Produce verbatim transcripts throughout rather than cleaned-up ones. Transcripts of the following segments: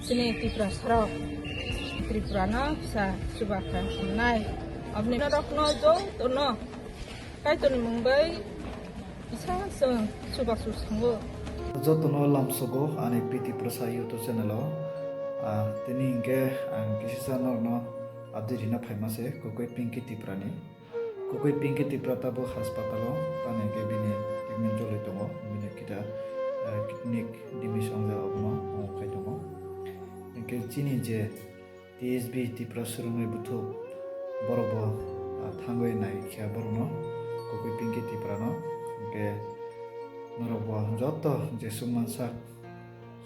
Chini Tiprasarok, Tripura no kisa chuba kha hamnai. Aboni norok no joto no Kaitorni mung bai kisa chwng chubachu sango. Jotono lamsogo ani P T Prasa YouTube channel o. Ah, tini hinkhe ang kisa norokno update rina phaima se Kokoi Pinky Tiprani. Kokoi Pinky Tipra tabuk haspatalo, tani hinkhe bini kidney joloi tongo, bini kita, ah, kidney damage wngjak abono, ah, khai tongo. Hinkhe chini je T S B Tipra Swrwngwi Buthuk, borok bo, ah, thangwi nai kha borokno, Kokoi Pinky Tiprano. Hinkhe norok bo joto jesuk mansak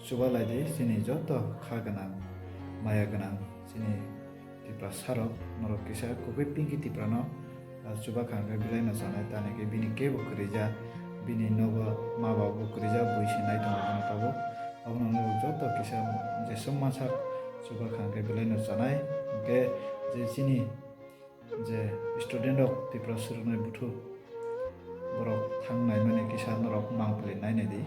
chuba lai di, chini joto kha gwnang, maya gwnang, chini Tiprasarok, norok kisa Kokoi Pinky Tiprano, ah, chuba kha hwnkhe belai no chanai, tani khe bini kebo kwrwija, bini nogo ma babu kwrwija, bui se nai tongo bono tabuk. Abono norok joto kisa jesuk mansak chuba kha hwnkhe belai no chanai. Hinkhe je chini je student rok Tipra Swrwngwi Buthuk, borok thang naimani kisa norok mangpili nainai di.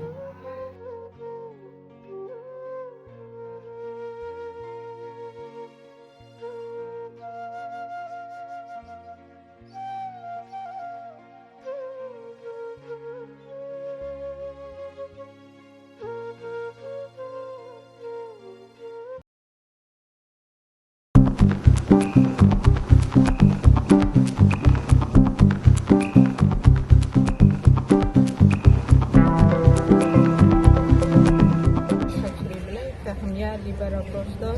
Sakri belai kaham ya, liver rok nosto,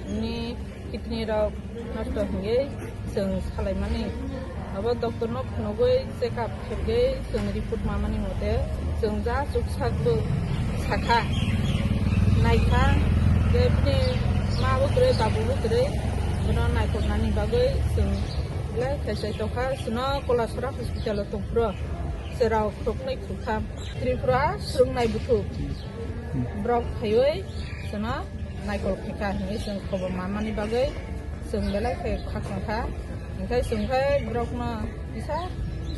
ni kidney rok nosto hingye chwng salaimani. Abo doctor no phunugwi check up khaigwi chwng report mamani mote chwng ja chuksak bo sakha, naikha, je bini ma bo kwrwi, babu bo kwrwi, bono naikolnani bagwi chwng belai khaisai tongkha. Chwngno Kolasora hospital o tongphuru chwrao khuroknwi khuroktham Tripura Swrwngnai Buthuk borok phaiwi chwngno naikol khaikha hinwi chwng khobor manmani bagwi chwng belai khe khakchangkha. Hinkhe chwng khe borokno kisa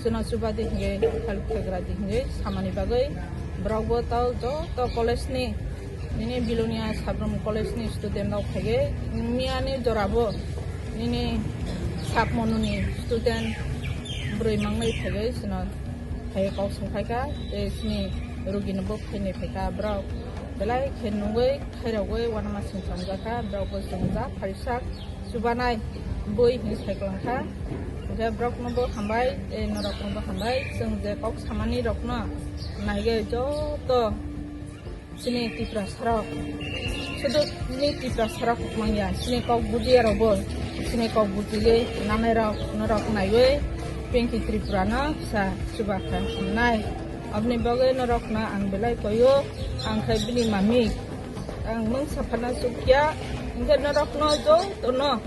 chwngno chuba di hinwi help khegra di hinwi samani bagwi borok bo tao joto college ni, nini Bilonia Sabrum College ni student rok phaiwi miyani jora bo nini Sabmonu ni student bwrwi mangwi phaiwi chwngno phaiwi kok songkhaikha tei chini rugi no bo phainai phaikha. Borok belai khe nungwi khairogwi uanama singchangjakha, borok bo chwng ja phaisak chubanai bui hinwi saikolangkha. Hinkhe borokno bo hambai tei norokno bo hambai, chwng je kok samani rokno naigwi joto chini Tiprasarok, sudu chini Tiprasarok manya, chini kok bujiya rokbo, chini kok bujigwi nanai rok norok naiwi Pinky Tripura no kisa chuba kha nai. Aboni bagwi norokno ang belai koyo, ang khe bini mami. Ang mung saphana sukya, hinkhe norokno jotono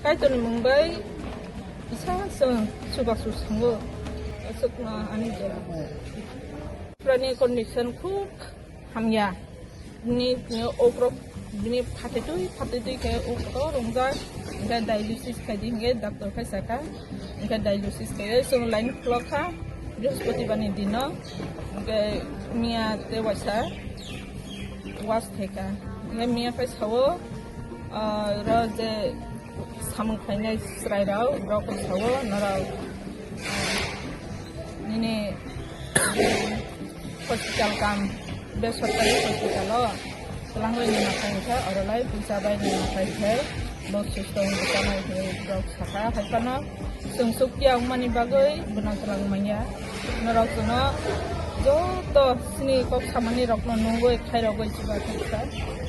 Kaitorni mung bai kisa chwng chubachu sango. Aswkno ani jora. Purani condition khub hamya. Bini, bini ukrok, bini phatitwi, phatitwi khe uk to rongjak. Hinkhe dialysis khaidi hinkhe doctor khai saka. Hinkhe dialysis khe chwng line khulokha Brihaspatibar ni dino. Hinkhe miya tei waisa wash khaikha. Hinkhe miya khai sao, ah, ro je samung khainai chwrairok, borok khai sao, norok, ah, nini hospital kam, besorkari hospital o twlangwi nima khaikha, oro lai puisa bai nima khaikhe, bo susto wngwi tongmani hinwi borok sakha. Haiphano chwng sukya wngmani bagwi bono twlang manya. Norok chwngno joto chini kok samani rokno nungwi khairogwi chubachu kha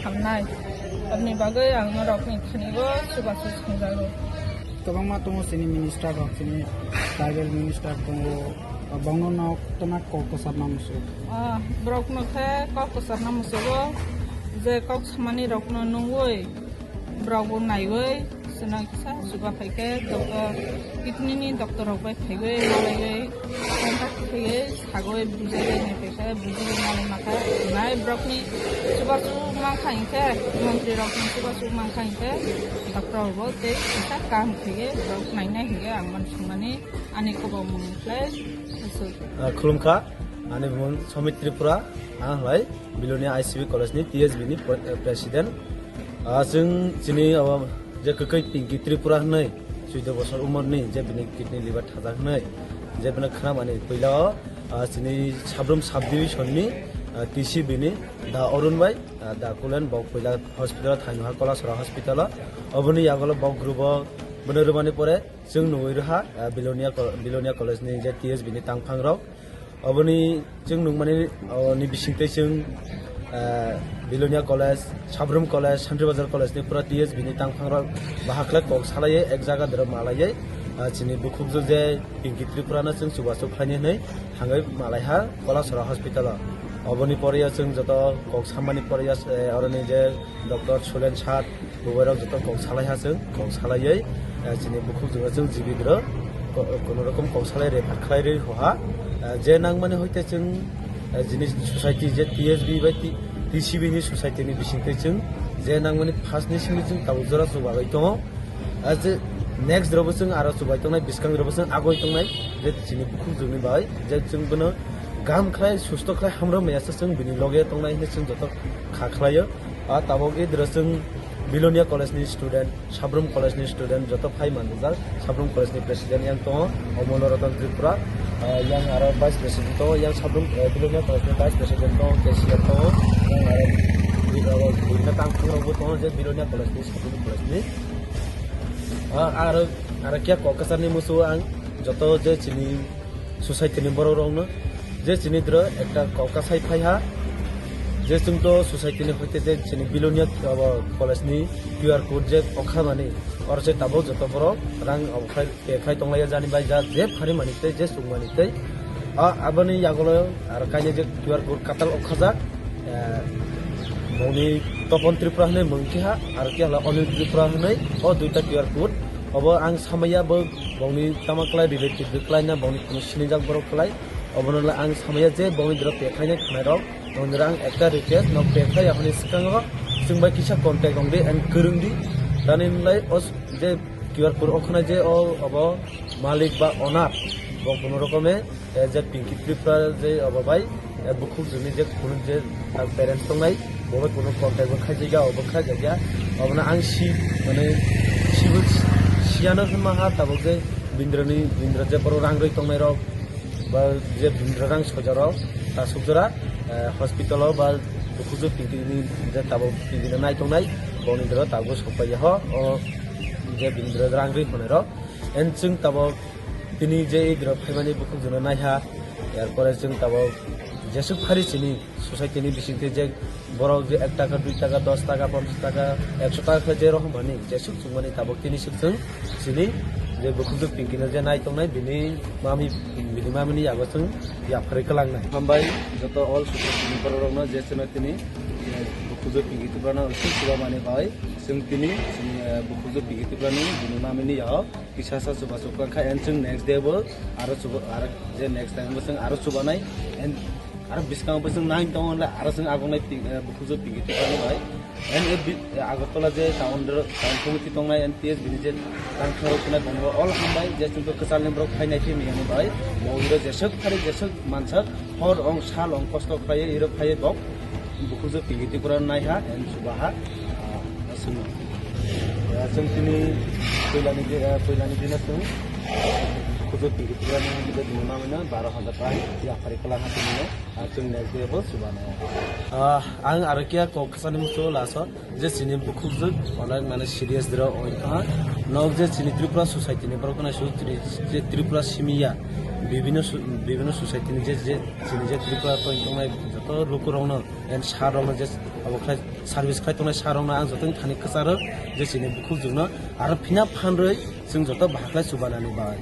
hamnai. Aboni bagwi ang norokni thani-o chubachu songjago. Kwbangma tongo chini minister rok, chini tribal minister tongo, bongno no toma kok kwchapna muchung. Ah, borokno khe kok kwchapna muchungo, je kok samani rokno nungwi borok bo naiwi, chwngno kisa chuba phaikhe doctor, kidney ni doctor rok bai phaiwi malaiwi contact khaiwi sagwi bujaiwi naipaikha, bujaiwi malai makha. Nai borokni chubachu mankha hinkhe, montri rokni chubachu mankha hinkhe, doctor bo tei kisa kaham khaiwi borok nainai hinkhe ang uansukmani ani kwbangmung khlai aswk. Ah, khulumkha, ani bumung Somit Tripura, ang hlai Bilonia I C B College ni T S B ni pre-, president. Ah, chwng chini abo je kwkwi Pinky Tripura hwnwi, chwda bosor umorni, je bini kidney liver thajak hwnwi, je bini khwnamani puila o, ah, chini Sabrum sub division ni, ah, T C B ni Da Arun bai, ah, Da Kulen bo puila hospital o thangwi ha Kolasora hospital o. Oboni yagulo bo group o bono rwmani pore chwng nugwi rwha, ah, Bilonia Col-, Bilonia College ni je T S B ni tangphang rok. Oboni chwng nukmani, o, ni bisingtwi chwng, ah, Bilonia College, Sabrum College, Santri Bazar College ni pura T S B ni tangphang rok bahaklai kok salaiwi ek jaga doro malaiwi, ah, chini bukhukjwk je Pinky Tripura no chwng chubachu khlaini hwnwi thangwi malaiha Kolasora hospital o. Oboni pore o chwng joto kok sammani pore o, eh, oroni je Doctor Sulen Sat, bubairok joto kok salai ha chwng, kok salaiwi, eh, chini bukhuk jora chwng jibi dro, ko-, kono rokom kok salai refer khlai rwi hoha. Eh, je nangmani hoite chwng, eh, jini society je T S B bai T-, T C B ni society ni bisingtwi chwng je nangmani first ni simi chwng tabuk jora chubawi tongo. Ah, je next robo chwng aro chubai tongnai, bwskang robo chwng agoi tongnai, je chini bukhuk jora ni bai, je chwng bono gam khlai, susto khlai, hamro maya se chwng bini loge tongnai hinwi chwng joto kha khlaio. Ah, tabuk idro chwng Bilonia College ni student, Sabrum College ni student joto phai manjak, Sabrum College ni president yang tongo, Omolo Ratan Tripura, ah, yang aro vice president tongo, yang Sabrum, eh, Bilonia College ni vice president tongo, cashier tongo, yang aro bini tangthang rokbo tongo, je Bilonia College ni, Sabrum College ni. Ah, aro, aro kya kok kwchar ni musu ang joto je chini society ni borok rokno je chini dro ekta kok kasai phai ha, je chwng to society ni hoite je chini Bilonia abo college ni Q R code je okha mani, oro se tabuk joto borok rang obo khai pay khai tonglai jani bai ja je phari mani tei je sung mani tei. A, aboni yagulo aro kainwi je Q R code katal okhajak, eh, bongni Topon Tripura hwnwi mung kiha, aro kiha Onil Tripura hwnwi o duita Q R code. Obo ang samaya bo bongni tama klai relative bo klai na bongni kuno sinijak borok klai. Obono le ang samaya je bongni doro pekhainai khwnai rok. Bongni doro ang ekta request, nok pekha ya hwnwi swkango chwng bai kisa contact wng di and kwrwng di. Dani wng lai o s-, je Q R code o khwnai je o obo malik ba owner bo kuno rokome, eh, je Pinky Tripura je obo bai, eh, bukhuk joni je kuno je ta parents tongnai, bo bai kuno contact bo khaijak ya, obo khaijak ya. Obono ang si, mane, sibo siyano hwnma ha tabuk je Bindroni, Bindra je borok rang rwi tongnai rok, ba je Bindra rang soja rok, ta suk jora, eh, hospital o ba bukhuk joni Pinky ni je tabuk Pinky no nai tongnai, boni doro tabuk sok pai ya ho, o je Bindra rang rwi tongnai rok. En chwng tabuk tini je idro phaimani bukhuk jono naiha, yarpore chwng tabuk jesuk phari chini society ni bisingtwi je borok je ek taka, dui taka, dos taka, ponchas taka, ekso taka khe je rohormani jesuk chwngmani tabuk tini suk chwng chini je bukhuk jwk Pinky no je nai tongnai bini mami, bini mami ni yago chwng yapharwi kwlangnai. Hambai joto all society ni borok rokno je chwngno tini, eh, bukhuk jwk Pinky Tripura no chwng chuba mani bai chwng tini chini, eh, bukhuk jwk Pinky Tripura ni bini mami ni yago kisa sa chuba chuk kha, and chwng next day bo aro chuba, aro je next time bo chwng aro chubanai, and aro bwskango bo chwng nine tongo le aro chwng agongnai Pin-, eh, bukhuk jwk Pinky Tripura ni bai. And e bi-, eh, Agartala je town ro, town committee tongnai and T S B ni je tang tharo kunai bongo all hambai je chwng kwchal ni borok phainai khe miyani bai. Mo iro jeswk phari jeswk mansak hor ong sal ong kosto khlaiwi iro phaiwi bok. Bukhuk jwk Pinky Tripura naiha and chubaha, ah, chwng, ah, chwng tini puilani di-, ah, puilani dino chwng, ah, bukhuk jwk Pinky Tripura ni je bini mamino baro hajar taka yapharwi kwlangha tini, ah, chwng next day bo chubanai. Ah, ang aro kiya kok kwchani muchungo last o je chini bukhuk jwk onek mane serious dro oi tongha. Nok je chini Tripura society ni borok no su tri-, je Tripura simi ya bibino su-, bibino society ni je, je chini je Tripura tong tongnai joto lukurokno and sir rokno je abo khlai service khlai tongnai sir rokno ang jotono thani kwcharo je chini bukhuk jwkno aro phina phanrwi chwng joto bahaklai chubanani bai.